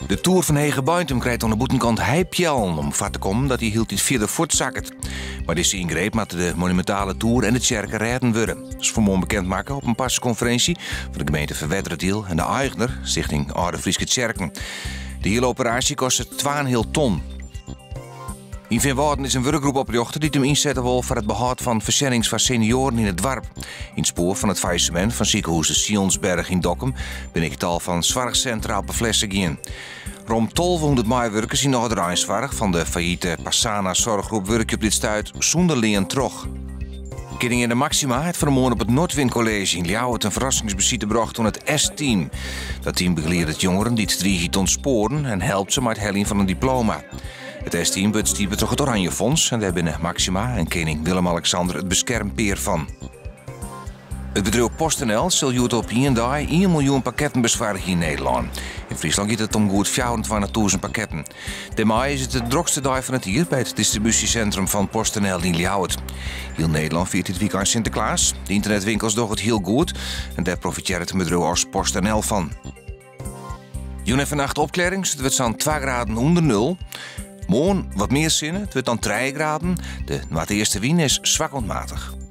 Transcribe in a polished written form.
De toer fan Hegebeintum krijt oan de bûtenkant heipeallen om foar te kommen dat dy hieltyd fierder fuortsakket. Mei dizze yngreep moatte de monumintale toer en de tsjerke rêden wurde. Dat is fan 'e moarn bekend makke op in parsekonferinsje fan de gemeente Ferwerderadiel en de eigner, Stichting Alde Fryske Tsjerken. De hiele operaasje kostet 2,5 ton. Yn Feanwâlden is in wurkgroep oprjochte dy't him ynsette wol foar it behâld fan foarsjennings foar senioaren yn it doarp. Yn it spoar fan it faillissemint fan sikehûs de Sionsberg yn Dokkum binne ek tal fan soarchsintra op 'e flesse gien. Rom 1200 meiwurkers yn de âldereinsoarch fan de fallite Pasana Zorggroep wurkje op dit stuit sûnder lean troch. Keninginne Maxima hat fan 'e moarn op it Nordwin College yn Ljouwert in ferrassingsbesite brocht oan it S-team. Dat team begeliedet jongeren dy't driigje te ûntspoaren en helpt se mei it heljen fan in diploma. It S-team wurdt stipe troch it Oranje Fonds en dêr binne Maxima en kening Willem-Alexander it beskermpear fan. It bedriuw PostNL sil hjoed op ien dei ien miljoen pakketten besoargje yn Nederlân. Yn Fryslân giet it om goed 24.000 pakketten. Dêrmei is it de drokste dei fan it jier by it distribúsjesintrum fan PostNL yn Ljouwert. Hiel Nederlân fiert dit wykein Sinteklaas. De ynternetwinkels dogge it hiel goed en dêr profitearret in bedriuw as PostNL fan. Jûn en fannacht opklearrings, it wurdt sa'n 2 graden ûnder nul. Moarn wat mear sinne, it wurdt dan 3 graden. De noardeastewyn is swak oant matich.